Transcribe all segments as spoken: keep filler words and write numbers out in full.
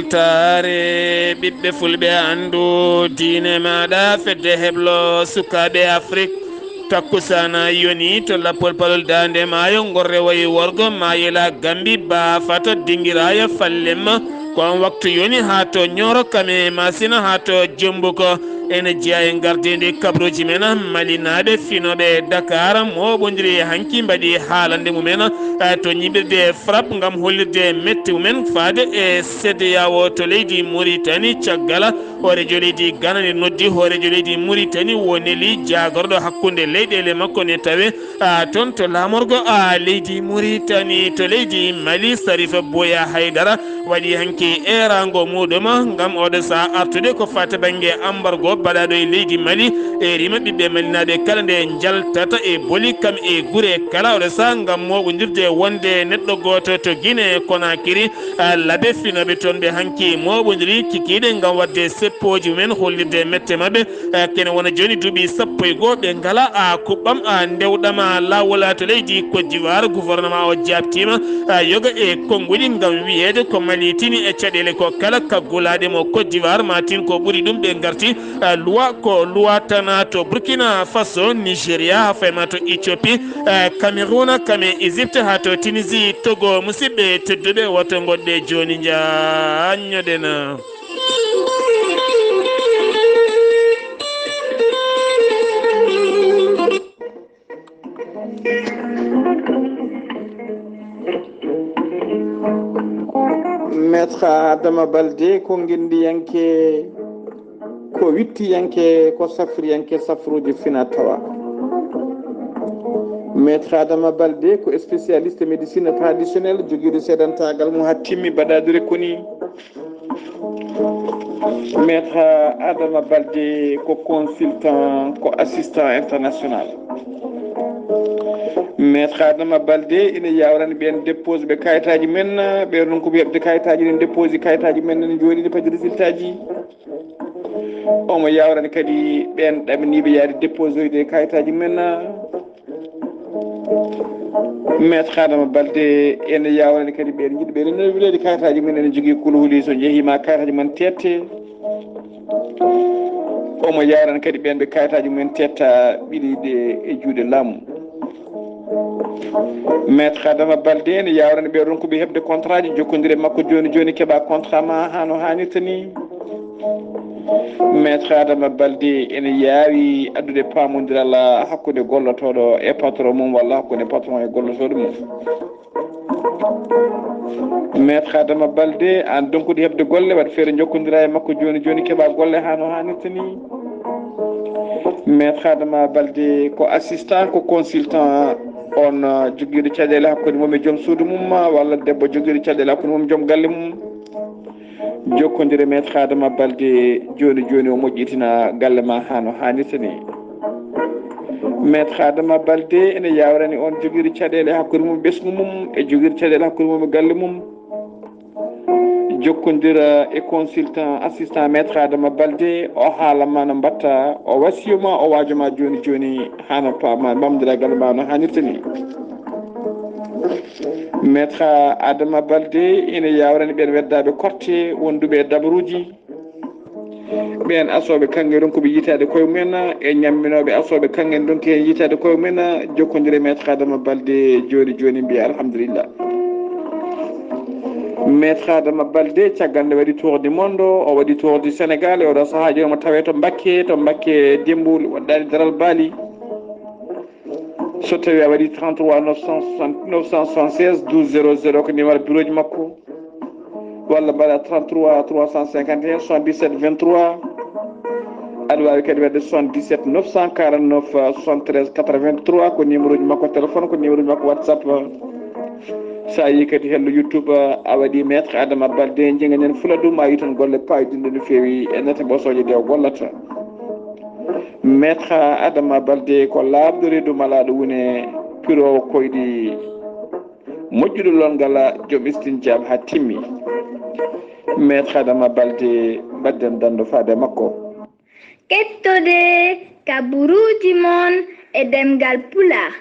Taare ɓiɓɓe fulɓe anndu diine maaɗa fedde heblo sukaaɓe Afrik. Takkusana yoni to lappol palol daande maayo ngorre wayi worgo maayela gambi baafato dingiraya fallemma. Ko on waktu yoni haa to ñooro kame masina haa to jombuko. Ene jeya e gardindi kabruuji men malinaaɓe finooɓe Dakar mooɓondiri hanki mbaɗi haalande mumen, eh, to ñiɓirde Frappe ngam hollirde mette mumen faade e C D E A O to leydi Mauritanie. Caggal hooreejo leydi Ghana ne noddi hooreejo leydi Mauritanie wo neli jaagorɗo hakkunde leyɗeele makko ne tawe, a, toon to laamorgo, a, leydi Mauritanie to leydi Mali. Sarifa Boya Haydara waɗi hanki eeraango muɗum ngam oɗo saha artude ko fata bannge ambargo baɗaaɗo e leydi Mali. E rima ɓiɓɓe malinaaɓe kala nde njaltata e boli kam e gure kala oɗo saha ngam mooɓondirde wonde neɗɗo gooto to Guinée Conakry. A, labe finooɓe toon ɓe hanki mooɓondiri kikiiɗe ngam waɗde seppooji mumen hollirde mette maɓɓe. Eh, kene wona jooni duuɓi sappo e goo ɓe ngala a kuɓɓam a ndewɗama laawol to leydi Côte d'Ivoire. Gouvernement o jaabtiima, eh, yoga e konnguɗi ngam wiyeede ko malitini e caɗeele ko kala kaggulaaɗe mo Côte d'Ivoire ma tin ko ɓuri ɗum ɓe ngarti, eh, luwa ko luwa tana to Burkina Faso, Nigeria, fayma to Éthiopie, eh, Cameroun, kame Égypte haa to Tunisie, Togo. Musidɓe tedduɓe woto ngoɗɗe jooni njaanñoɗen. Maître Adama Balde ko ngendiyanke, ko wittiyanke, ko safriyanke safruuji fina tawa. Maître Adama Balde ko spécialiste médecine traditionnelle jogiiɗo seedantaagal mum haa timmi baɗaadure koni. Maître Adama Balde ko consultant, ko assistant international. Maître Adama Balde ina yawrani ɓeen dépose ɓe kayitaaji men, ɓe ronkuɓe heɓde kayitaaji, ene dépose kayitaaji men, ene jooɗi, ene padi résultat ji. Omo yawrani kadi ɓeen ɗaminiiɓe yaade déposoyde kayitaaji men. Maître Adama Balde ene yawrani kadi ɓeen jiɗɓe renowde kayitaaji men, ene jogii kulhuli, so njehiima kayitaaji men tette. Omo yawrani kadi ɓeen ɓe kayitaaji men tetta ɓiɗiɗe e juuɗe laamu. Maître Adama Balde ene yawrani ɓe ronkuɓe heɓde contrat ji, jokkondire makko jooni jooni, keɓa contrat ma haa no haanirta ni. Maître Adama Balde ene yaawi addude paamondiral hakkunde gollotooɗo e patron mum walla hakkunde patron e gollotooɗo mum. Maître Adama Balde, aan donkude heɓde golle, waɗ feere jokkondira e makko jooni jooni, keɓa golle haa no haanirta ni. Maître Adama Balde ko assistant, ko consultant, on, uh, jogiiɗo caɗeele hakkunde mum e joom suudu mum, walla debbo jogiiɗo caɗeele hakkunde mum e joom galle mum. Jokkondire Maître Adama Balde jooni jooni, o moƴƴitina galle ma haa no haanirta ni. Maître Adama Balde ene yawrani on jogiiɗo caɗeele hakkunde mum e ɓesngu mum, e jogiiɗo caɗeele hakkunde mum e galle mum. Jokkondira e consultant assistant Maître Adama Balde, o haala ma no mbatta, o wasiyo ma, o waajo ma jooni jooni, haa no paama, pamdira galle ma no haanirta ni. Maître Adama Balde ene yawrani ɓeen weddaaɓe korte wonduɓe e dabaruuji, ɓeen asooɓe kaŋŋe ronkuɓe yitaade koye mumen, e ñamminooɓe asooɓe kaŋŋe ndonki heen yitaade koye mumen. Jokkondire Maître Adama Balde jooni jooni, mbiya alhamdulillah. Maître Adama Balde, caggal nde waɗi tour du monde, o waɗi tour du Sénégal, e oɗo sahaa jooni omo tawee to Mbakke, to Mbakke Demboul, waɗɗaani daral Baali. So tawi a waɗi trente-trois neuf cent soixante, neuf cent soixante-seize douze zéro zéro ko numéro bureau ji makko, walla mbaɗa trente-trois trois cent cinquante et un soixante-dix-sept vingt-trois. Aɗa waawi kadi waɗde soixante-dix-sept neuf cent quarante-neuf soixante-treize quatre-vingt-trois, ko numéro ji makko téléphone, ko numéro ji makko WhatsApp. Sa yi kadi hello YouTube, a waɗi Maître Adama Balde, jeŋanen Fuladu, ma yi tan golle payɗinɗe no feewi e nete ɓosooje ɗe o gollata. Maître Adama Balde ko laaɓɗo reedu malaaɗo wune piroowo koyɗi, moƴƴuɗo lolngal, joom istinjaab haa timmi. Maître Adama Balde, mbaɗden danndo faade makko. Kettode kaburuuji mon e ɗemngal Pulaar,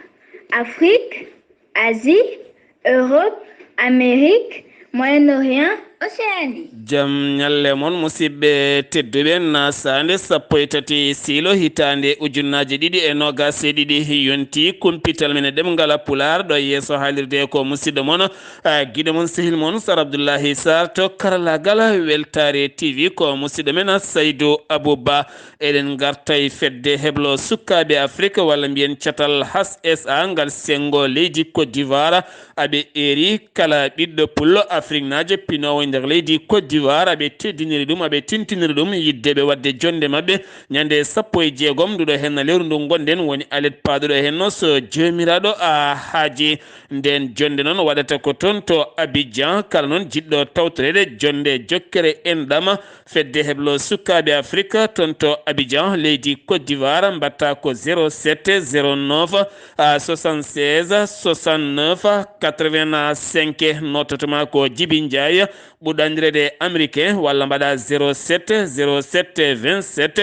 Afrik, Asie, Europe, Amérique, Moyen-Orient, Oceani. Jam ñalle mon, musidɓe tedduɓe. Nasaande sappo e tati siilo hitaande ujunnaaje ɗiɗi e noogaas e ɗiɗi yonti, kumpital men e ɗemngal Pulaar ɗo yeeso haalirde ko musidɗo mon, ah, giɗo mon, sehil mon, Sar Abdullahi Sar to karallaagal Weltaare T V, ko musidɗo men, ah, Saydu Abuba. Eɗen ngarta e fedde heblo sukaaɓe Afrik, walla mbiyen catal H S A, ngal senngo leydi Côte d'Ivoire. Aɓe eeri kala ɓiɗɗo pullo afriknaajo pinoowo e nder leydi Côte d'Ivoire, aɓe teddiniri ɗum, aɓe tintiniri ɗum yiddeɓe waɗde jonnde maɓɓe ñande sappo e jeegom nduɗo henna lewru ndu ngonɗen, woni alet paaɗuɗo henno, so Joomiraaɗo, a, haaji. Nden jonnde noon waɗata ko toon to Abidjan. Kala noon jiɗɗo tawtoreede jonnde jokkere enɗam fedde heblo sukaaɓe Afrik toon to Abidjan, leydi Côte d'Ivoire, mbaɗta ko zéro sept zéro neuf soixante-seize soixante-neuf quatre-vingt-cinq. Noototoma ko Jibi Njaay, ɓurɗo anndireede Américain, walla mbaɗa zéro sept zéro sept vingt-sept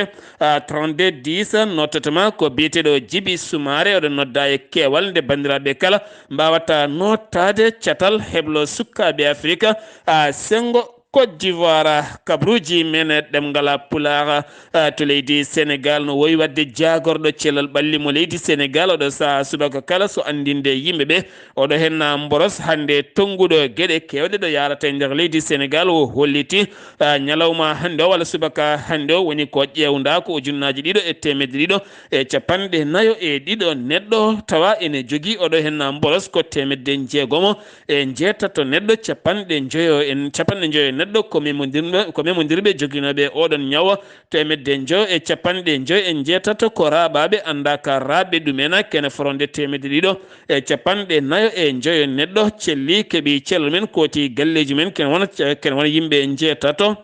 trente-deux dix. Noototoma ko biyeteeɗo Jibi Sumaare, oɗon nodda e keewal. Nde banndiraaɓe kala mbaawata nootaade catal heblo sukaaɓe Afrik, a, senngo Côte d'Ivoire, kabruuji men ɗemngal Pulaar, a, to leydi Senegaal, no wowi waɗde jaagorɗo cellal ɓalli mo leydi Senegaal oɗo sahaa subaka kala, so anndinde yimɓe ɓe oɗo henna mboros hannde tonnguɗo geɗe keewɗe ɗo yaarata e nder leydi Senegaal. O holliti, a, ñalawma hannde o walla subaka hannde o woni ko ƴeewnda ko ujunnaaji ɗiɗo e teemedde ɗiɗo e capanɗe nayo e ɗiɗo neɗɗo tawa ene jogii oɗo henna mboros ko teemedde njeegomo e njeetato neɗɗo, capanɗe njoyo e, capanɗe njoyo e neɗɗo ko memondirɓe, ko memondirɓe joginooɓe oɗon ñawo. Teemedde njoyo e capanɗe njoyo e njeetato ko raaɓaaɓe, annda ka raaɓɓe ɗumen, kene foronde teemedde ɗiɗo e capanɗe nayo e njoyo neɗɗo celli, keɓi cellal men, kooti galleeji men, kene wona, kene wona yimɓe njeetato.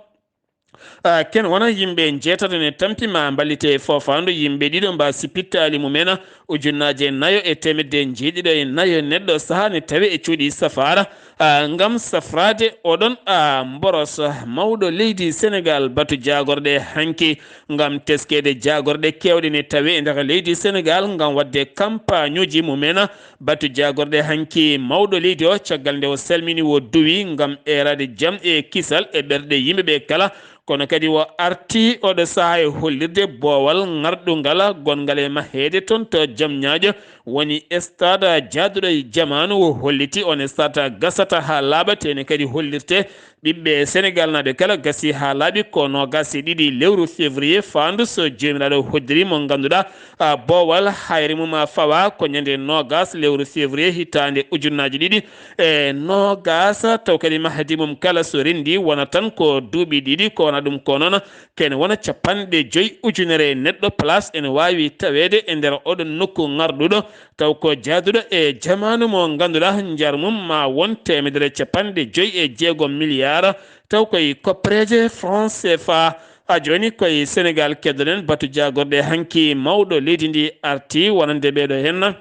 Ah, ken wona yimɓe njeetato ne tampi ma mballite e foofaandu yimɓe ɗiɗo mba sipittaali mumen ujunnaaje nayo e teemedde njeeɗiɗo e nayo neɗɗo sahaa ne tawi e cuuɗi safaara, ah, ngam safraade oɗon, ah, mboros mawɗo leydi Senegaal. Batu jaagorɗe hanki ngam teskeede jaagorɗe keewɗe ne tawi e nder leydi Senegaal ngam waɗde kampaañuuji mumen. Batu jaagorɗe hanki mawɗo leydi o, caggal nde o salmini, o duwi ngam eeraade jam e kisal e ɓerɗe yimɓe ɓe kala. Kono kadi o arti oɗo sahaa e hollirde boowal ŋarɗungal gonngal e maheede toon to Jamñaajo, woni stade jaaduɗo e jamaanu. O holliti on stade gasata haa laaɓa, tene kadi hollirte ɓiɓɓe Senegaal naaɓe kala gasi haa laaɓi ko noogaas e ɗiɗi lewru février faandu, so Joomiraaɗo hoddiri, mo ngannduɗaa, a, boowal hayre mum a fawa ko ñande noogaas lewru février hitaande ujunnaaji ɗiɗi e noogaas, taw kadi mahdi mum kala so renndi wona tan ko duuɓi ɗiɗi, ko wona ɗum ko noon, kene wona capanɗe joyi ujunere neɗɗo place ene waawi taweede e nder oɗon nokku ŋarɗuɗo, taw ko jaaduɗo e jamaanu mo ngannduɗaa njar mum ma won teemedere capanɗe joyi e jeegom milliard, taw koye koppereeje franc C F A. A jooni koye Senegaal keddoɗen batu jaagorɗe hanki mawɗo leydi ndi arti wonande ɓeeɗo henna.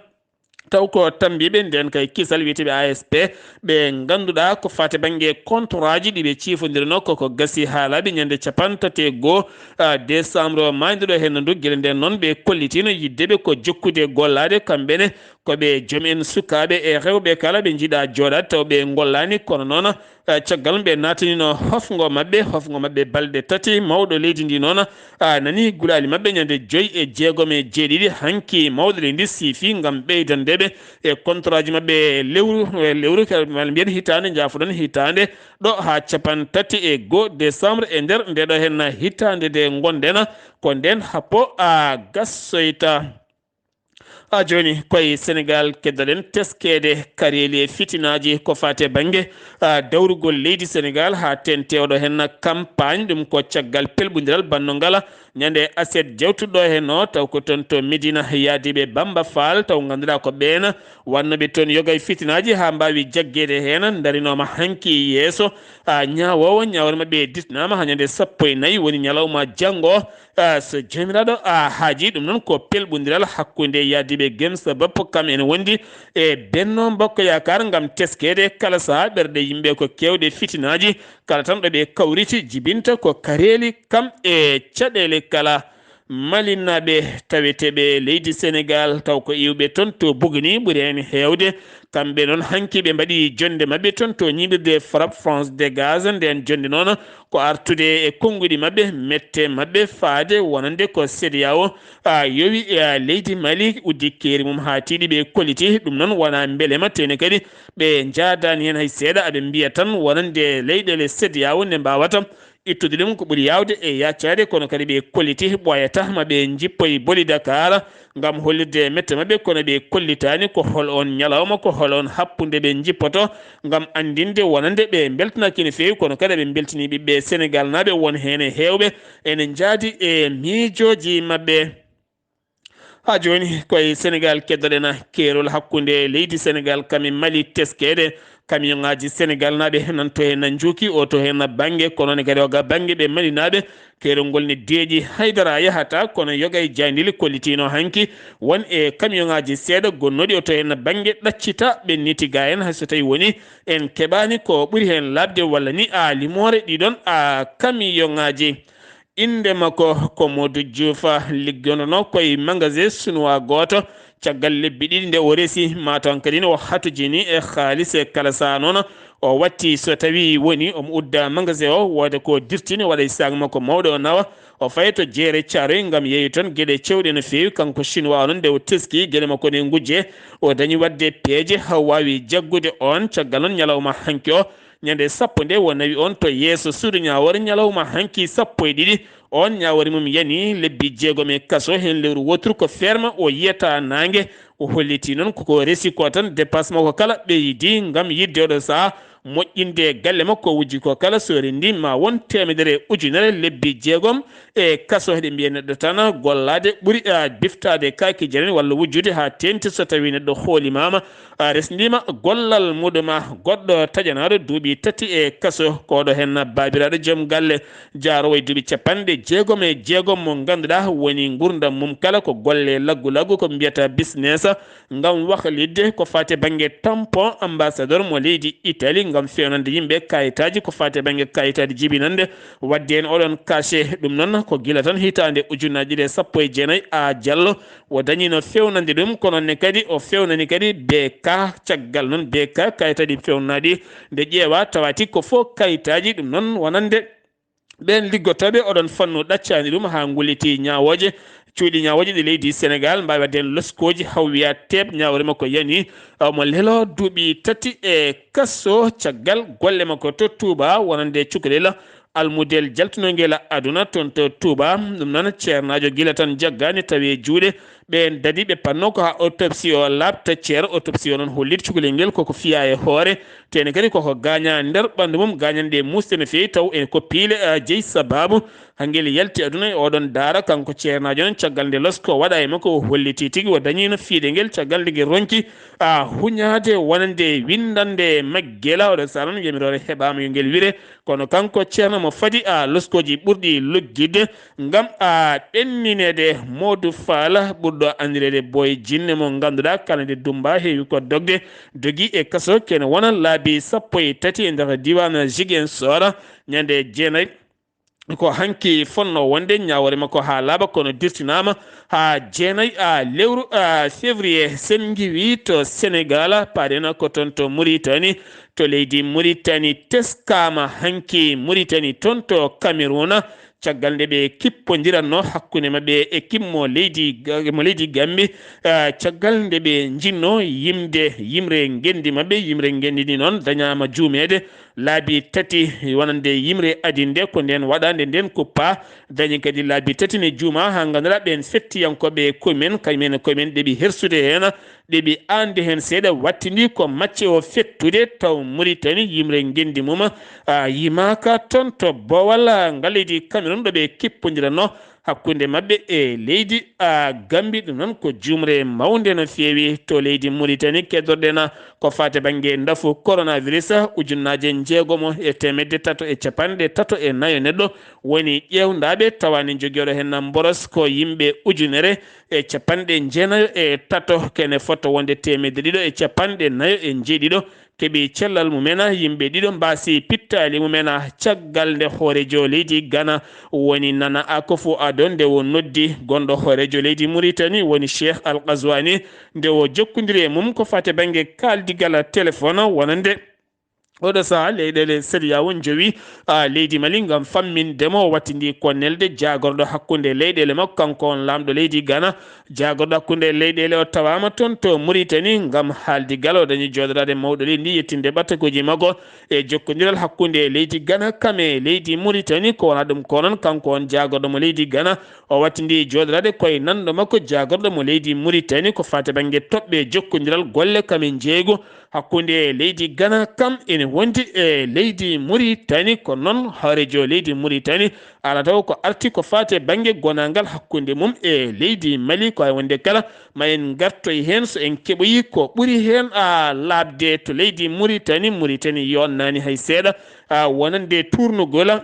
Taw ko tambiiɓe nden kay kisal wiyeteeɓe A S P, ɓe ngannduɗaa ko faati bannge kontoraaji ɗi ɓe ciifondirno koko gasi haa laaɓi ñande capantati e goo, ah, décembre maayduɗo henna ndu. Gila nden noon ɓe kollitino yiddeɓe ko jokkude gollaade kamɓe ne ko ɓe joom en sukaaɓe e rewɓe kala ɓe njiɗa jooɗaade taw ɓe ngollaani. Kono noon, ah, caggal ɓe naatanino hofngo maɓɓe, hofngo maɓɓe balɗe tati, mawɗo leydi ndi noon, ah, nani gulaali maɓɓe ñande joyi e jeegom e jeeɗiɗi hanki mawɗo leydi siifi ngam ɓeydandeɓe e kontoraaji maɓɓe e lewru, e lewru, walla mbiyen hitaande, njaafoɗon hitaande ɗo haa capantati e goo décembre e nder ndeɗo henna hitaande nde ngonɗen, ko nden happo a gassoyta. A jooni koye Senegaal keddoɗen teskeede kareeli e fitinaaji ko faati e bannge, a, dawrugol leydi Senegaal haa tente oɗo henna campagne, ɗum ko caggal pelɓundiral bannongal ñande aset jewtuɗo heen o, taw ko toon to Medina yaadiiɓe Bamba Fall, taw ngannduɗaa ko ɓeen wannooɓe toon yoga e fitinaaji haa mbaawi jaggeede heen, ndarinooma hanki yeeso, a, ñaawoowo, ñaawre maɓɓe disnaama haa ñande sappo e nayi woni ñalawma janngo, a, so Joomiraaɗo, a, haaji. Ɗum noon ko pelɓundiral hakkunde yaadiiɓe Gemsa Bappo, kam ene wondi e Benno Bokk Yaakaar ngam teskeede kala sahaa ɓerɗe yimɓe ko keewɗe fitinaaji, kala tan ɗo ɓe kawriti jibinta ko kareeli kam e caɗeele kala. Malinnaaɓe taweteeɓe leydi Senegaal, taw ko iwɓe toon to Buguni ɓuri heen heewde. Kamɓe noon, hanki ɓe mbaɗi jonnde maɓɓe toon to ñiiɓirde Frapp France Dégage. Ndeen jonnde noon ko artude e konnguɗi maɓɓe, mette maɓɓe faade wonande ko C E D E A O, a, yowi, a, leydi Mali, uddi keeri mum haa tiiɗi, ɓe kolliti. Ɗum noon wonaa mbelema, tene kadi ɓe njaadaani heen hay seeɗa. Aɓe mbiya tan wonande leyɗeele C E D E A O nde mbaawata ittude ɗum ko ɓuri yaawde e yaacaade, kono kadi ɓe kolliti ɓooyata ma ɓe njippoy boli Dakar ngam hollirde mette maɓɓe, kono ɓe kollitaani ko hol oon ñalawma, ko hol oon happunde ɓe njippoto ngam anndinde wonande ɓe mbeltanaaki no feewi, kono kadi ɓe mbeltini ɓiɓɓe Senegaal naaɓe won heen e heewɓe ene njaadi e miijooji maɓɓe. Haa jooni, ko e Senegaal keddoɗen keerol hakkunde leydi Senegaal kam e Mali teskeede. Kamiyoŋaaji Senegaal naaɓe nan to heen na njuuki, o to heen na bannge, kono ne kadi o ga bannge ɓe Mali naaɓe, keerol ngol ne deeƴi. Haydara yahata, kono yoga e jayndili kollitiino hanki won e kamiyoŋaaji seeɗa gonnooɗi o to heen na bannge ɗaccita ɓe niti ga en, hay so tawi woni en keɓaani ko ɓuri heen laaɓde walla ni a limoore ɗiɗon a kamiyoŋaaji. Innde makko ko Modou Diouf, liggonooɗo ko e magasin chinois gooto. Caggal lebbi ɗiɗi nde o resi, ma toon kadi ne o hatojini e haalis e kala sahaa noon. O watti so tawi woni omo udda magasin o, wooda ko dirtini, waɗa e sac makko mawɗo o nawa. O fayi to jeere Caaroy ngam yeeyi toon geɗe cewɗe no feewi. Kanko chinois o noon nde o teski geɗe makko ne ngujje, o dañi waɗde peeje haa waawi jaggude oon. Caggal noon ñalawma hanki o, ñande sappo nde o nawi oon to yeeso suudu ñaawoore, ñalawma hanki sappo e ɗiɗi, oon ñaawoore mum yani lebbi jeegom e kaso, heen lewru wooturu ko ferme o yiyata naange. O holliti noon koko resi ko tan dépasse makko kala ɓeydi ngam yiɗde oɗo sahaa moƴƴinde galle makko. Wujji ko kala so renndi ma won teemedere ujunere lebbi jeegom e kaso. Eɗen mbiya neɗɗo tan gollaade ɓuri, a, biftaade kaaki jaren walla wujjude haa teeŋti so tawi neɗɗo hoolimaama, a, resndiima gollal muɗum. A, goɗɗo taƴanaaɗo duuɓi tati e kaso, ko oɗo heen baabiraaɗo joom galle jaaroowo e duuɓi capanɗe jeegom e jeegom mo ngannduɗaa woni nguurndam mum kala ko golle laggu laggu, ko mbiyata business, ngam wahlitde ko faati bannge tampon ambassadeur mo leydi Italie ngam feewnande yimɓe kayitaaji ko faati bannge kayitaaji jibinande. Waɗde heen oɗon cachet, ɗum noon ko gila tan hitaande ujunnaaji ɗiɗi e sappo e jeenayi, A Diallo o dañiino feewnande ɗum, kono ne kadi o feewnani kadi B K. Caggal noon B K kayitaaji feewnaaɗi nde ƴeewa tawati ko fof kayitaaji, ɗum noon wonande ɓeen liggotooɓe oɗon fannu ɗaccaani ɗum haa ngulliti ñaawooje. Cuuɗi ñaawooje ɗi leydi Senegaal mbaawi waɗde heen loskooji, haw wiya teep ñaawre makko yani, omo leloo duuɓi tati e kaso caggal golle makko to Touba wonande cukalel almudel jaltunongel aduna toon to Touba. Ɗum noon ceernaajo gila tan jaggaani tawi e juuɗe ɓeen dadi ɓe panno ko haa autopsie o laaɓta. Ceer autopsie o noon hollit cukalel ngel koko fiya e hoore, tene kadi koko gaaña nder ɓanndu mum, gaañanɗe muusɗe no feewi taw en ko piile, a, jeyi sababu haa ngel yalti aduna e oɗon daara. Kanko ceernaajo noon caggal nde losko waɗa e makko o holliti tigi o dañiino fiide ngel caggal nde ngel ronki, a, huñaade wonande winndannde maggel. Oɗon sahaa noon yamiroore heɓaama yo ngel wire, kono kanko ceerno mo fadi, a, loskooji ɓurɗi loggitde ngam, a, ɓennineede. Modou Fall ɓurɗo anndireede Boy Jinne mo ngannduɗaa kala nde Dumba heewi ko dogde, dogi e kaso kene wona laabi sappo e tati e nder diiwaan Ziguinchor. Ñande jeenayi ko hanki fonno wonde ñaawore makko haa laaɓa, kono dirtinaama haa jeenayi, a, lewru, a, février. Sen ngiwi to Senegaal, paaɗen ko toon to Mauritanie, to leydi Mauritanie teskaama hanki Mauritanie toon to Cameroun, caggal nde ɓe kippondiranno hakkunde maɓɓe e équipe mo leydi Ga-, mo leydi Gambie, a, caggal nde ɓe njinno yimde yimre ngenndi maɓɓe. Yimre ngenndi ndi noon dañaama juumeede laabi tati wonande yimre adinde, ko ndeen waɗaande ndeen kuppa. Dañi kadi laabi tati ne juuma haa ngannduɗaa ɓeen fettiyankooɓe e koye men, kañum en e koye men ɗeɓi hersude heen, ɗeɓi aande heen seeɗa, wattindi ko macce o fettude, taw Mauritanie yimre ngenndi mum, a, yimaaka toon to Bowal, a, ngal leydi Cameroun ɗo ɓe kippondiranno hakkunde maɓɓe e leydi, a, Gambie. Ɗum noon ko juumre mawnde no feewi to leydi Mauritanie. Keddorɗen ko faati bannge ndafu coronavirus, ujunnaaje njeegomo e teemedde tato e capanɗe tato e nayo neɗɗo woni ƴeewndaaɓe, tawa ne njogii oɗo heen mboros ko yimɓe ujunere e capanɗe jeenayo e tato, kene fotto wonde teemedde ɗiɗo e capanɗe nayo e njeeɗiɗo. keɓi cellal mumen, yimɓe ɗiɗo mbaasi pittaali mumen, caggal nde hooreejo leydi Gana woni Nana Akufo-Addo nde o noddi gonɗo hooreejo leydi Muritani woni Cheikh Al Ghazouani nde o jokkondiri e mum ko fate bannge kaaldigal téléphone wonande oɗo saha leyɗeele C E D E A O njowi, a, leydi Mali ngam famminde mo. O wattindi ko nelde jaagorɗo hakkunde leyɗeele makko, kanko on laamɗo leydi Gana. Jaagorɗo hakkunde leyɗeele o tawaama toon to Muritani ngam haaldigal. O dañi jooɗoraade mawɗo leydi ndi, yettinde ɓatakuuji makko e jokkondiral hakkunde leydi Gana kam e leydi Muritani. Ko wonaa ɗum ko noon, kanko on jaagorɗo mo leydi Gana, o wattindi jooɗoraade koye nanɗo makko jaagorɗo mo leydi Muritani ko fate bannge toɓɓe jokkondiral golle kam e njeeygu hakkunde leydi Gana kam ene wondi e leydi Muritani. Ko noon hooreejo leydi Muritani, alaa taw ko arti ko fate bannge gonaangal hakkunde mum e leydi Mali. Ko hay wonde kala, ma en ngartoy heen so en keɓoyi ko ɓuri heen, a, laaɓde to leydi Muritani. Muritani yonnaani hay seeɗa, a, wonande tuurnugol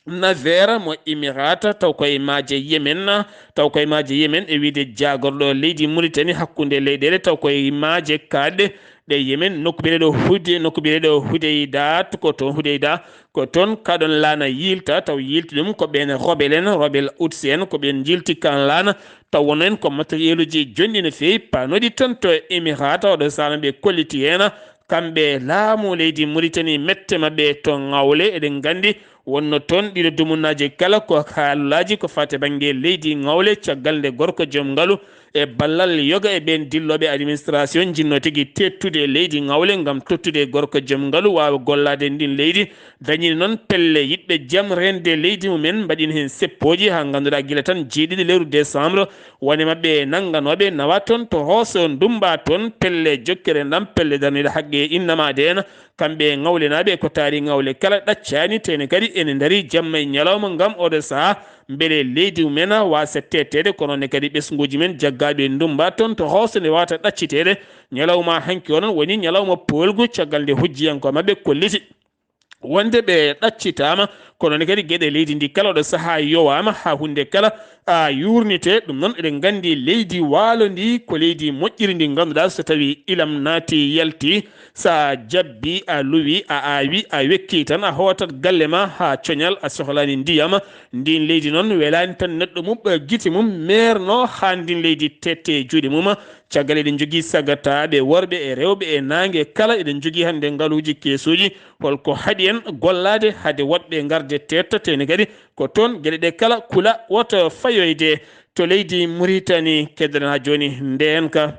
Naveera mo Emirata, taw koye maaje Yemen, taw koye maaje Yemen, e wiyde jaagorɗo leydi Muritani hakkunde leyɗeele, taw koye maaje kaaɗɗe ɗe Yemen, nokku biyeteeɗo Hude-, nokku biyeteeɗo Hudeyda, ko toon Hudeyda, ko toon kaɗon laana yiilta, taw yiilti ɗum ko ɓeen rebelle en, rebelle Houthi en, ko ɓeen njiilti kan laana, taw wonno en ko matériel uji jonɗi no feewi, paanooɗi toon to Emirata, oɗo sahaa ɓe kolliti heen, kamɓe laamu leydi Muritani, mette maɓɓe to Ŋawle, eɗen nganndi, wonno toon ɗiɗo dumunnaaji kala ko haalaaji ko fate bannge leydi Ŋawle, caggal nde gorko joom ngalu e ballal yoga e ɓeen dillooɓe administration njinnoo tigi teettude leydi Ŋawle ngam tottude gorko joom ngalu waawa gollaade ndin leydi. Dañi noon pelle yiɗɓe jam reende leydi mumen, mbaɗin heen seppooji haa ngannduɗaa gila tan jeeɗiɗi lewru décembre, woni maɓɓe nannganooɓe nawa toon to Hooso, ndummba toon pelle jokkere ndam, pelle darniiɗe haqqe innamaade en. Kamɓe Ŋawlenaaɓe ko taari Ŋawle kala ɗaccaani, tene kadi ene ndarii jamma e ñalawma ngam oɗo sahaa mbele leydi mumen waasa teetteede, kono ne kadi ɓesnguuji men jaggaaɓe ndummba toon to Hooso ne waawata ɗacciteede. Ñalawma hanki onon woni ñalawma poolgu, caggal nde hujjiyankooɓe maɓɓe kolliti wonde ɓe ɗaccitaama, kono ne kadi geɗe leydi ndi kala oɗo sahaa yowaama haa huunde kala a yuurnitee. Ɗum noon eɗen nganndi leydi waalo ndi ko leydi moƴƴiri ndi ngannduɗaa so tawii ilam naati yalti, so a jabbi, a luwi, a aawi, a wekki tan, a hootat galle ma haa coñal, a sohlaani ndiyam. Ndin leydi noon welaani tan neɗɗo mum, gite mum meerno haa ndin leydi teette e juuɗe mum. Caggal eɗen njogii sagataaɓe worɓe e rewɓe e naange kala, eɗen njogii hannde ngaluuji keesuuji. Holko haɗi en gollaade hade woɗɓe ngarde teettatee ne kadi ko toon geɗe ɗe kala kula woto fayoyde to leydi Muritani. Keddanaa jooni ndeenka.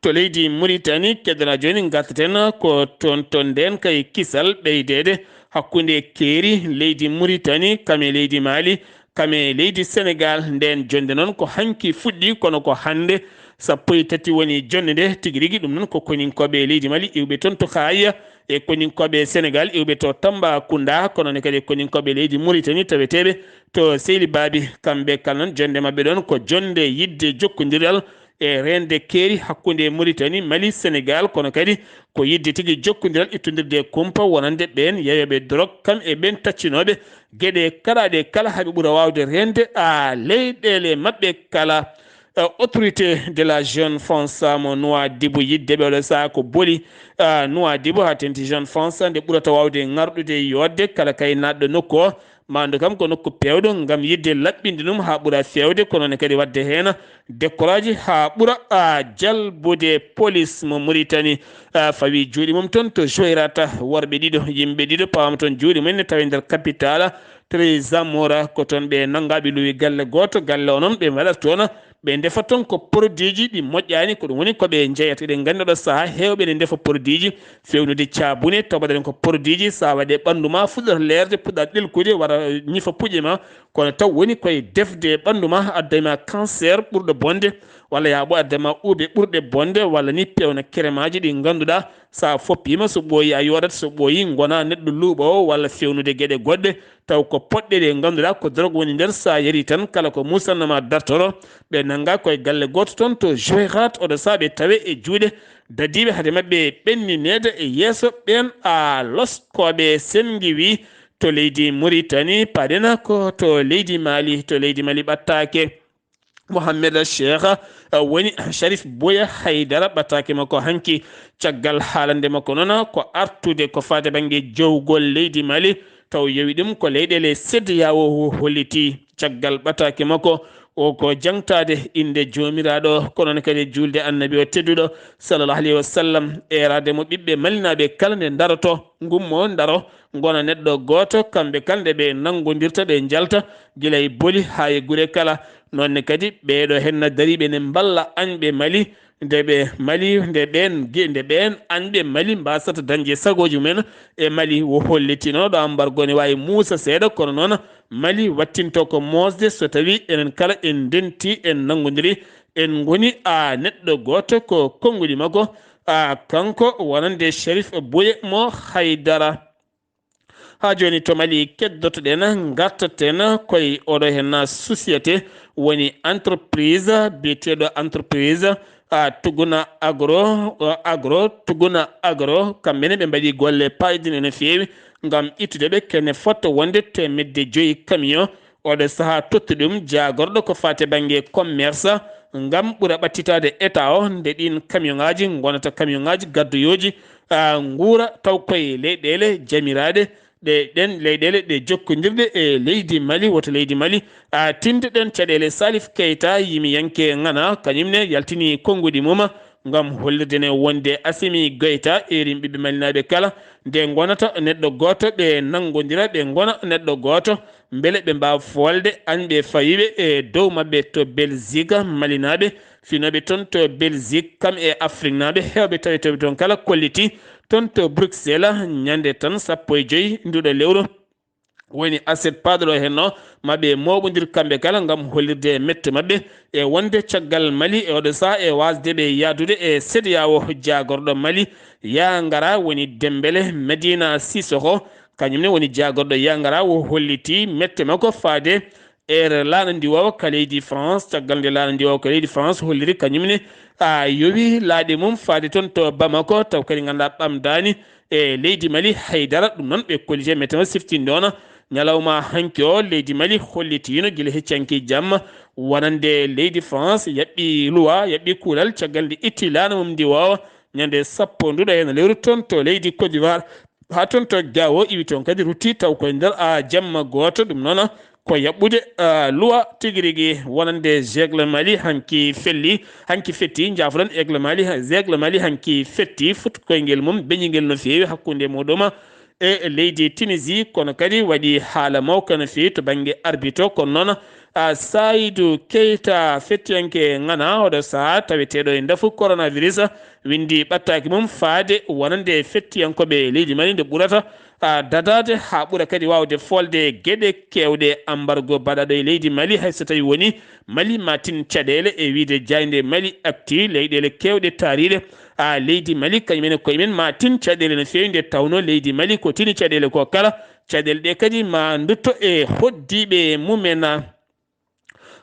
To leydi Muritani, keddanaa jooni ngartaten ko toon, to ndeenka e kisal ɓeydeede hakkunde keeri leydi Muritani kam e leydi Maali, kam e leydi Senegaal. Ndeen jonnde noon ko hanki fuɗɗi, kono ko hannde sappo e tati woni jonnde nde tigi rigi. Ɗum noon ko koninkooɓe leydi Maali iwɓe toon to Kaaya, e koninkooɓe Senegaal iwɓe to Tambacounda, kono ne kadi e koninkooɓe leydi Muritani taweteeɓe to Seyli Baabi. Kamɓe kala noon, jonnde maɓɓe ɗoon ko jonnde yiɗde jokkondiral e reende keeri hakkunde Muritani, Mali, Senegaal, kono kadi ko yiɗde tigi jokkondiral, ittondirde e kumpa wonande ɓeen yeeyooɓe dorog, kam e ɓeen taccinooɓe geɗe kaɗaaɗe kala, haa ɓe ɓura waawde reende a leyɗeele maɓɓe kala. Eh, Autorité de la Jeune France mo Nouadhibou, yiɗde ɓe oɗo sahaa ko boli, ah, Nouadhibou haa tenti Jeune France nde ɓurata waawde ŋarɗude, yooɗde kala kay naatɗo nokku o, maandu kam ko nokku peewɗo ngam yiɗde laɓɓinde ɗum haa ɓura feewde, kono ne kadi waɗde heen décorage haa ɓura, ah, jalbude. Police mo Muritani, ah, fawi juuɗe mum toon to Joyrata. Worɓe ɗiɗo, yimɓe ɗiɗo pawaama toon juuɗe mum ne tawi nder capitale, Trezamora, ko toon ɓe nanngaa, ɓe luwi galle gooto. Galle o noon ɓe mbaɗata toon, ɓe ndefa toon ko produit ji ɗi moƴƴaani, ko ɗum woni ko ɓe njeyata. Eɗen nganndi ɗo sahaa heewɓe ne ndefa produit ji fewnude caabune, taw mbaɗaten ko produit ji, so a waɗi e ɓanndu ma fuɗɗata leerde, puɗɗa ɗelkude, wara ñifa puƴe ma, kono taw woni koye defde e ɓanndu ma, adda ma cancer ɓurɗo bonde, walla yaaɓo adda ma uuɓe ɓurɗe bonde, walla ni pewna keremaaji ɗi ngannduɗaa so a foppiima, so ɓooyi a yooɗat, so ɓooyi ngona neɗɗo luuɓoowo, walla fewnude geɗe goɗɗe, taw ko poɗɗe ɗe ngannduɗaa ko dorog woni nder, so a yari tan kala ko musanna ma dartoro. Ɓe nanngaa koye galle gooto toon to Joyrat, oɗo sahaa ɓe tawe e juuɗe dadiiɓe hade maɓɓe ɓennineede e yeeso ɓeen a loskooɓe. Sen ngiwi to leydi Muritani, paɗena ko to leydi Mali, to leydi Mali ɓattaake. Mohammed Cheikh, eh, woni Sharif Boya Haydara, ɓataake makko hanki. Caggal haalande makko noon ko artude ko faade bannge jowgol leydi Mali, taw yowi ɗum ko leyɗeele CEDEAO o holliti. Caggal ɓataake makko o ko jaŋtaade innde Joomiraaɗo, ko noon kadi juulde Annabi o tedduɗo, sallallahu alayhi wa sallam, eeraade mo ɓiɓɓe malinaaɓe kala nde ndaroto, ngummo ndaro, ngona neɗɗo gooto, kamɓe kala nde ɓe nanngondirta, ɓe njalta, gila e boli haa e gure kala. Noon ne kadi, ɓeeɗo henna dariiɓe ne mballa añɓe Mali, nde ɓe Mali, nde ɓeen ge-, nde ɓeen añɓe Mali mbaasata dañde sagooji mumen e Mali. Wo hollitinooɗo ambargo ne waawi muusa seeɗa, kono noon Mali wattinto ko moosde so tawi enen kala en ndenti, en nanngondiri, en ngoni a neɗɗo gooto ko konnguɗi makko. A kanko wonande Sharif Boye Mo Haydara. Haa jooni to Mali keddotoɗen, ngartaten koye oɗo henna société, woni entreprise, biyeteeɗo entreprise, a, Tuguna Agro, a, Agro, Tuguna Agro, kamɓe ne ɓe mbaɗi golle payɗine no feewi ngam ittude ɓe kene fotto wonde teemedde joyi camion. Oɗo sahaa totti ɗum jaagorɗo ko faati bannge commerce ngam ɓura ɓattitaade état o, nde ɗiin camion ŋaaji ngonata camion ŋaaji gaddoyooji, a, nguura taw koye leyɗeele jamiraaɗe, ɗe ɗen leyɗeele ɗe jokkondirɗe e leydi Mali, woto leydi Mali. A, tinde ɗen caɗeele, Salif Keita, yimiyanke ŋana, kañum ne yaltini konnguɗi mum ngam hollirde ne wonde Assimi Goïta erin ɓiɓɓe malinaaɓe kala, nde ngonata neɗɗo gooto, ɓe nanngodira, ɓe ngona neɗɗo gooto, mbele ɓe mbaawa foolde añɓe fawiiɓe e dow maɓɓe to Belgique, malinaaɓe finooɓe toon to Belgique, kam e Afriknaaɓe heewɓe tawetooɓe toon kala kolliti toon to Bruxelles, ñande tan sappo e joyi nduɗo lewru. Woni aset paaɗuɗo heen o, ma ɓe mooɓondir kamɓe kala ngam hollirde e mette maɓɓe, e wonde caggal Mali e oɗo sahaa e waasde ɓe yahdude e CEDEAO. Jaagorɗo Mali yaa ngara woni Dembele Medina Sissoko, kañum ne woni jaagorɗo yaa ngara, o holliti mette makko faade e laana ndiwoowa ka leydi France, caggal nde laana ndiwoowa ka leydi France holliri kañum ne a yowi laaɗe mum faade toon to Bamako, taw kadi ngannduɗaa ɓamdaani e leydi Mali haydara. Ɗum noon ɓe kolliti e mette makko siftinde oon ñalawma hanki o, leydi Mali hollitiino gila hecci hanki jamma wonande leydi France yaɓɓi luwa, yaɓɓi kuulal caggal nde itti laana mum ndiwoowa ñande sappo nduɗo heen lewru toon to leydi Côte d'Ivoire. Haa toon to Gao iwi toon kadi rutti taw koye nder a jamma gooto. Ɗum noon ko yaɓɓude, a, luwa tigi rigi wonande Aigle Mali hanki felli, hanki fetti, njaafoɗon Aigle Mali, Aigle Mali hanki fetti, fuɗ koyngel mum beñingel no feewi hakkunde muɗum e leydi Tunisie, kono kadi waɗi haala mawka no feewi to bannge arbitre. Kono noon, a, Saïdou Keita, fettiyanke ŋana oɗo sahaa taweteeɗo e ndafu coronavirus, winndi ɓattaaki mum faade wonande fettiyankooɓe leydi Mali nde ɓurata, a, dadaade haa ɓura kadi waawde foolde geɗe keewɗe. Ambargo baɗaaɗo e leydi Mali, hay so tawii woni Mali ma tin caɗeele e wiyde jaaynde Mali Actu, leyɗeele keewɗe taariiɗe, a, leydi Mali kañum en e koye mum ma tin caɗeele no feewi, nde tawnoo leydi Mali ko tini caɗeele ko kala, caɗeele ɗe kadi ma ndutto e hoɗdiiɓe mum en.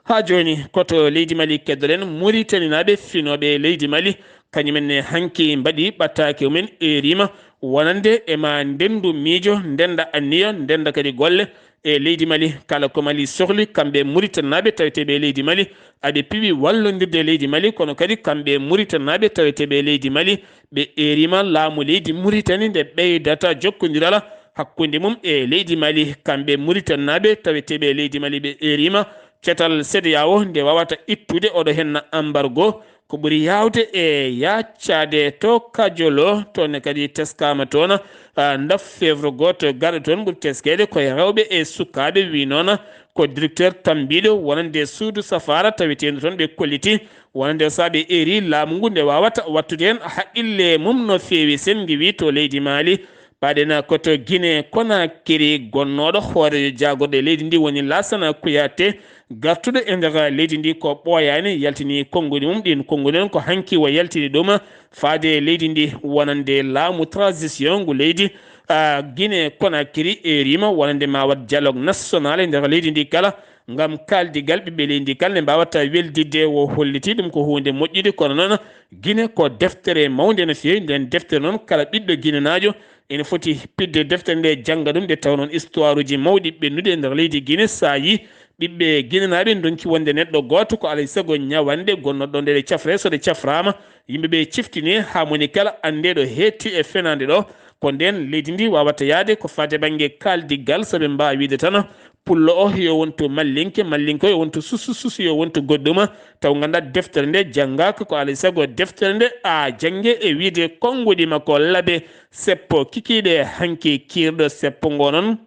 Haa jooni, ko to leydi Mali keddoɗen, Muritaninaaɓe finooɓe e leydi Mali, kañum en ne hanki mbaɗi ɓattaake mumen, eeriima wonande e ma ndenndu miijo, ndennda anniya, ndennda kadi golle e leydi Mali. Kala ko Mali sohli, kamɓe Muritaninaaɓe taweteeɓe e leydi Mali, aɓe piɓi wallondirde e leydi Mali, kono kadi kamɓe Muritaninaaɓe taweteeɓe e leydi Mali, ɓe eeriima laamu leydi Muritani nde ɓeydata jokkondiral hakkunde mum e leydi Mali. Kamɓe Muritaninaaɓe taweteeɓe e leydi Mali, ɓe eeriima catal CEDEAO nde waawata ittude oɗo henna ambargo. Ko ɓuri yaawde e yaaccaade to Kajolo, toon ne kadi teskaama toon, a, ndaf feevre gooto garɗo toon ɓuri teskeede ko rewɓe e sukaaɓe, wi noon ko directeur tambiiɗo wonande suudu safaara taweteendu toon ɓe kolliti. Wonande so ɓe eeri laamu ngu nde waawata wattude heen haqqille mum no feewi. Sen ngiwi to leydi Mali, paɗen ko to Guinée Conakry, gonnooɗo hooreejo jaagorɗo e leydi ndi woni Lassana Kouyaté, gartuɗo e nder leydi ndi ko ɓooyaani, yaltini konnguɗi mum. Ɗiin konnguɗi noon ko hanki o yaltini ɗum faade e leydi ndi wonande laamu transition ngu leydi, a, Guinée Conakry eeriima wonande ma waɗ dialogue national e nder leydi ndi kala, ngam kaaldigal ɓiɓɓe leydi ndi kala ne mbaawata weldidde. O holliti ɗum ko huunde moƴƴude, kono noon Guinée ko deftere mawnde no feewi. Nden deftere noon kala ɓiɗɗo ginenaajo ene foti pidde deftere nde, jannga ɗum, nde tawnoo histoire uji mawɗi ɓennude e nder leydi Guinée. So a yii ɓiɓɓe Guinée naaɓe ndonki wonde neɗɗo gooto, ko alay sago ñawannde gonnooɗo ɗo nde cafre, so nde cafraama, yimɓe ɓe ciftine haa moni kala annde ɗo heetti e fenaande ɗo. Ko ndeen leydi ndi waawata yahde ko faati e bannge kaaldigal, so ɓe mbaawa wiyde tan pullo o yo wontu mallinke, mallinke o yo wontu susu, susu yo wontu goɗɗum. Taw nganndaa deftere nde janngaaka, ko alay sago deftere nde a jannge e wiyde konnguɗi makko labe seppo kikiiɗe hanki kiirɗo seppo ngo noon.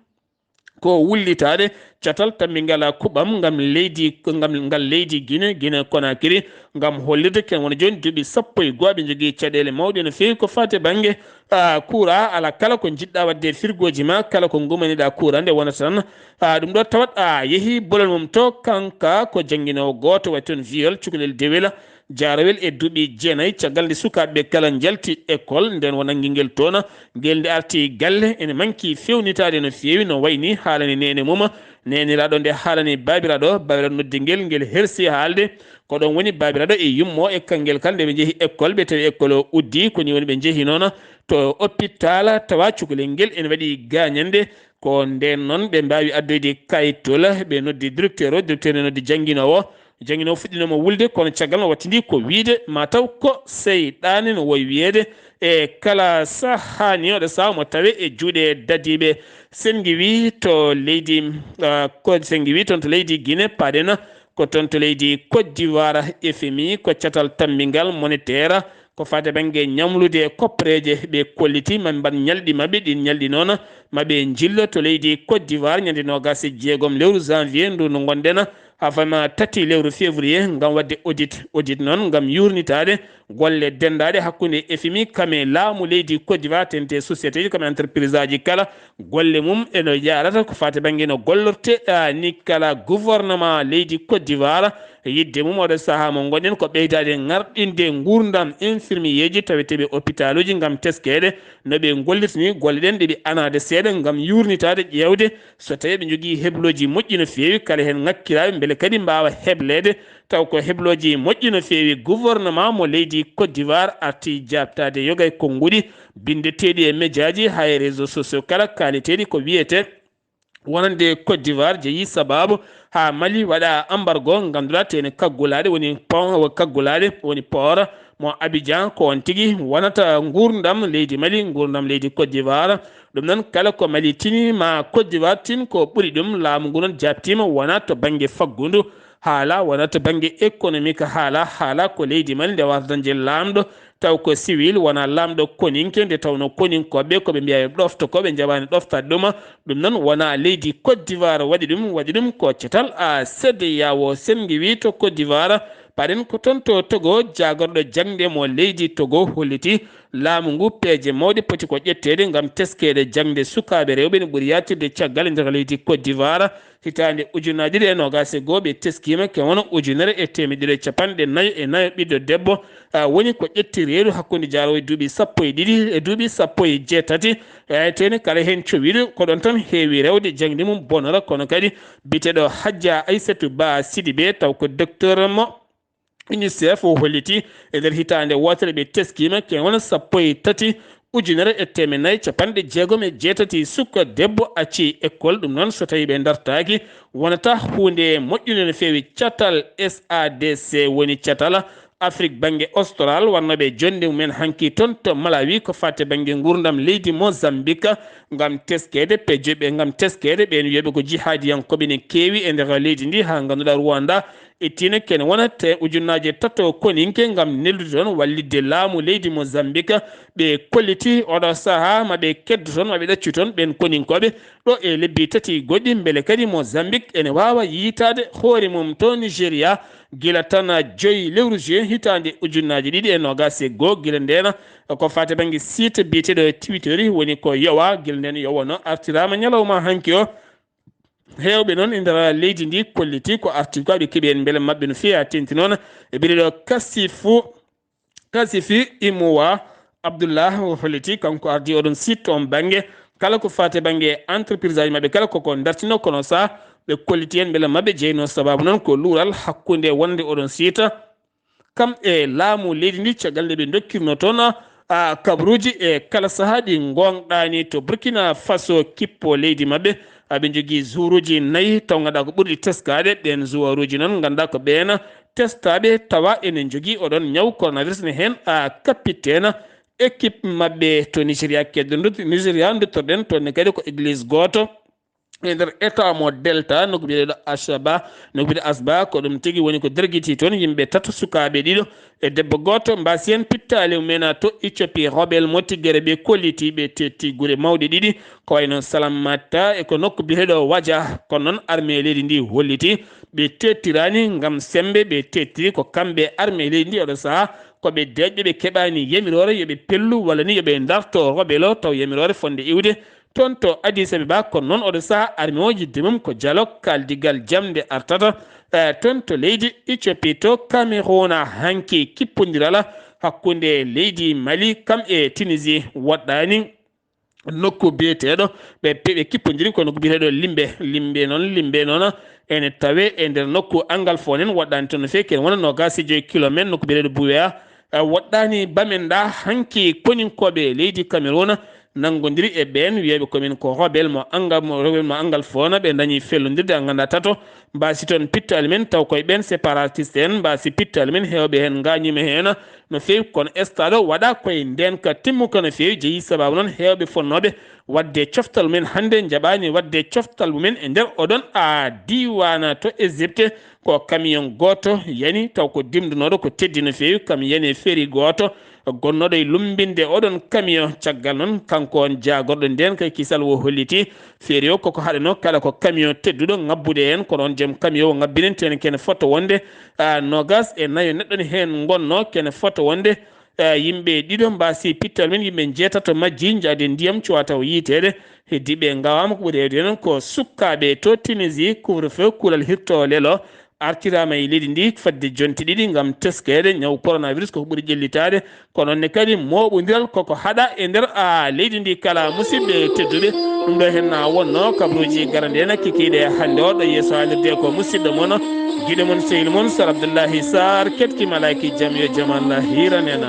Ko wullitaade catal tammbingal kuɓɓam ngam leydi, ngam ngal leydi Guinée, Guinée Conakry, ngam hollirde ken wona jooni duuɓi sappo e goo ɓe njogii caɗeele mawɗe no feewi ko faati e bannge, ah, courant. Alaa kala ko njiɗɗaa waɗde e firgooji ma, kala ko ngumaniɗaa courant nde wonata tan, ah, ɗum ɗo tawat a yehi bolol mum to. Kanka ko jannginoowo gooto waɗi toon viol, cukalel dewel, jaarawel e duuɓi jeenayi, caggal nde sukaaɓe ɓe kala njalti école, nden o nanngi ngel toon. Ngel nde arti galle, ene manki fewnitaade no feewi, no wayni haalani neene mum. Neeniraaɗo nde haalani baabiraaɗo, baabiraaɗo noddi ngel, ngel hersi haalde. Ko ɗoon woni baabiraaɗo e yummo e kanngel kala, nde ɓe njehi école, ɓe tawi école o uddii, ko ni woni ɓe njehi noon to hôpital, tawa cukalel ngel ene waɗi gaañannde. Ko ndeen noon ɓe mbaawi addoyde kayitol, ɓe noddi directeur o, directeur ne noddi jannginoowo. Jannginoowo fuɗɗinooma wulde, kono caggal no wattindi ko wiyde ma taw ko seyɗaane no woy wiyeede. E kala sahaa ni oɗo sahaa mo tawe e juuɗe dadiiɓe. Sen ngiwi to leydi, ah, ko sen ngiwi toon to leydi Guinée, paaɗen ko toon to leydi Côte d'Ivoire. F M I ko catal tammbingal monétaire, ko faati e bannge ñamlude e koppereeje. Ɓe kolliti ma ɓe mbaɗ ñalɗi maɓɓe, ɗiin ñalɗi noon ma ɓe njillo to leydi Côte d'Ivoire ñande noogaas e jeegom lewru janvier ndu ndu ngonɗen, haa fama tati lewru février, ngam waɗde audit. Audit noon ngam yuurnitaade golle denndaaɗe hakkunde F M I kam e laamu leydi Côte d'Ivoire, teeŋti e société ji kam e entreprise aji kala, golle mum eno yaarata ko faati bannge no gollorte, ah, ni kala gouvernement leydi Côte d'Ivoire. Yiɗde mum oɗo sahaa mo ngonɗen ko ɓeydaade ŋarɗinde nguurndam infirmiyeeji taweteeɓe hôpitaluji ngam teskeede no ɓe ngollirta ni golle ɗen, ɗe ɓe anaade seeɗa ngam yuurnitaade, ƴeewde so tawii ɓe njogii heblooji moƴƴi no feewi, kala heen ŋakkiraaɓe mbele kadi mbaawa hebleede. Taw ko heblooji moƴƴi no feewi. Gouvernement mo leydi Côte d'Ivoire arti jaabtaade yoga e konnguɗi binndeteeɗi e mejaaji haa e réseaux sociaux kala, kaaliteeɗi ko wiyetee wonande Côte d'Ivoire jeyi sabaabu haa Mali waɗa embargo, ngannduɗaa, teene kaggulaaɗe woni po-, kaggulaaɗe woni port mo Abidjan. Ko on tigi wonata nguurndam leydi Mali, nguurndam leydi Côte d'Ivoire. Ɗum noon, kala ko Mali tini ma Côte d'Ivoire tin, ko ɓuri ɗum, laamu ngu noon jaabtiima, wonaa to bannge faggundu haala, wonaa to bannge économique haala, haala ko leydi Mali nde waawata dañde laamɗo, taw ko civil, wonaa laamɗo koninke, nde tawnoo koninkooɓe ko ɓe mbiyaa yo ɓe ɗofto, ko ɓe njaɓaani ɗoftaade ɗum. Ɗum noon, wonaa leydi Côte d'Ivoire waɗi ɗum, waɗi ɗum ko catal a CEDEAO. Sen ngiwi to Côte d'Ivoire, paaɗen ko toon to Togo, jaagorɗo jaŋde mo leydi Togo holliti laamu ngu peeje mawɗe poti ko ƴetteede ngam teskeede jaŋde sukaaɓe rewɓe no ɓuri yaatirde caggal e nder leydi Côte d'Ivoire. Hitaande ujunnaji ɗiɗi e noogaas e goo, ɓe teskiima ke wona ujunere e teemedde ɗiɗi e capanɗe nayo e nayo ɓiɗɗo debbo, ah, woni ko ƴetti reedu hakkunde jaaroowo e duuɓi sappo e ɗiɗi e duuɓi sappo e jeetati. E teene kala heen cowiiɗo, ko ɗoon tan heewi rewde jaŋde mum bonora, kono kadi biyeteeɗo Hajja Aysatu Ba Sidibe, taw ko docteur mo UNICEF o holliti e nder hitaande wootere ɓe teskiima ke wona sappo e tati ujunere e teemeɗɗe nayi capanɗe jeegom e jeetati suka debbo acci école. Ɗum noon, so tawii ɓe dartaaki, wonata huunde moƴƴunde no feewi. Catal S A D C woni catal Afrik bannge Austral, wonnooɓe jonnde mumen hanki toon to Malawi, ko faati bannge nguurndam leydi Mozambique, ngam teskeede pejoɓe, ngam teskeede ɓeen wiyooɓe ko jihaadiyankooɓe ne keewi e nder leydi ndi, haa ngannduɗaa Rwanda ittiino kene wona te ujunnaaje tato koninke ngam neldude toon wallitde laamu leydi Mozambique. Ɓe kolliti oɗo sahaa ma ɓe keddo toon, ma ɓe ɗaccu toon ɓeen koninkooɓe ɗo e lebbi tati goɗɗi, mbele kadi Mozambique ene waawa yiytaade hoore mum to Nigeria gila tan joyi lewru juin hitaande ujunnaaje ɗiɗi e noogaas e goo. Gila ndeen, ko faati bannge site biyeteeɗo Twitter woni ko yowa, gila ndeen yowa no artiraama ñalawma hanki o. Heewɓe noon e nder leydi ndi kolliti ko arti ko aɓe keɓi heen mbele maɓɓe no feewi. Haa teeŋti noon e biyeteeɗo Kasifu, Kasifi Imuwa Abdullah o holliti, kanko ardi oɗon site toon bannge, kala ko faati bannge entreprise aji maɓɓe kala koko dartino, kono sa ɓe kolliti heen mbele maɓɓe jeyno sababu noon ko luural hakkunde wonde oɗon site kam e laamu leydi ndi, caggal nde ɓe ndokkirno toon, a, kabruuji e kala sahaa ɗi ngoongɗaani to Burkina Faso kippo leydi maɓɓe. Aɓe njogii zuwuruuji nayi taw ngannduɗaa ko ɓurɗi teskaade. Ɗeen zuwuruuji noon ngannduɗaa ko ɓeen testaaɓe tawa ene njogii oɗon ñaw coronavirus ne heen, a, kapitteena équipe maɓɓe to Nigeria keddo ndut-, Nigeria nduttorɗen toon ne kadi ko église gooto e nder état mo Delta, nokku biyeteeɗo Ashaba, nokku biyeteeɗo Asba, ko ɗum tigi woni ko dergiti toon yimɓe tato, sukaaɓe ɗiɗo e debbo gooto, mbaasi heen pittaali mumen to Éthiopie, rebel mo tiggere ɓe kolliti, ɓe tetti gure mawɗe ɗiɗi, ko wayi noon Salamata e ko nokku biyeteeɗo Waja, kono noon armée leydi ndi holliti ɓe tettiraani ngam semmbe, ɓe tettiri ko kamɓe armée leydi ndi oɗo sahaa, ko ɓe deeƴɓe, ɓe keɓaani yamiroore yo ɓe pellu walla ni yo ɓe ndarto rebel o taw yamiroore fotnde iwde toon to Addis Abeba. Kono noon oɗo sahaa armée o yidde mum ko dialogue, kaaldigal jam nde artata, eh, toon to leydi Éthiopie. To Cameroun hanki kippondiral hakkunde leydi Mali kam e Tunisie waɗɗaani nokku biyeteeɗo ɓe, ɓe, ɓe kippondiri ko nokku biyeteeɗo Limbe. Limbe noon, Limbe noon ene tawe e nder nokku angal fof nen waɗɗaani toon no feewi, kene wona noogaas e joy kilomeetre nokku biyeteeɗo Buweya. Eh, woɗɗaani bamen ɗa hanki koninkooɓe leydi Cameroun nanngondiri e ɓeen wiyeeɓe ko min ko rebel mo angal, mo rebel mo angal fof ɓe dañi fellondirde a nganndaa tato mbaasi toon pittaali men taw koye ɓeen séparatiste en mbaasi pittaali men heewɓe heen ngaañiima heen no feewi, kono stade o waɗa koye ndeenka timmuka no feewi, jeyi sabaabu noon heewɓe fotnooɓe waɗde coftal mumen hannde njaɓaani waɗde coftal mumen e nder oɗon a diiwaan to Égypte. Ko camion gooto yani taw ko dimndunooɗo ko teddi no feewi, kam yani e feeri gooto gonnooɗo e lummbinde oɗon camion. Caggal noon kanko on jaagorɗo ndeenka kisal o holliti feeri o koko haɗanoo kala ko camion tedduɗo ŋabbude heen, kono on joom camion o ŋabbinii teene kene fota wonde, a, noogaas e nayo neɗɗo ne heen ngonnoo, kene fota wonde, a, yimɓe ɗiɗo mbaasi pittal men, yimɓe njeetato majji njaadi ndiyam cuwaa taw yiiteede. Heddiiɓe ngawaama ko ɓuri heewde noon ko sukkaaɓe to Tunisie, couvre-feu, kuulal hirto lelo artiraama e leydi ndi fadde jonte ɗiɗi ngam teskeede ñaw coronavirus koko ɓuri ƴellitaade. Kono ne kadi mooɓondiral koko haɗa e nder, a, leydi ndi kala. Musidɓe tedduɓe, ɗum ɗo heen na wonno kabaruuji garande en kikiiɗe hannde o. Ɗo yeeso haalirde ko musidɗo mon, giɗo mon, sehil mon, Sar Abdullahi Sar, ketki malaaki jam yo jam Allah hiiran en.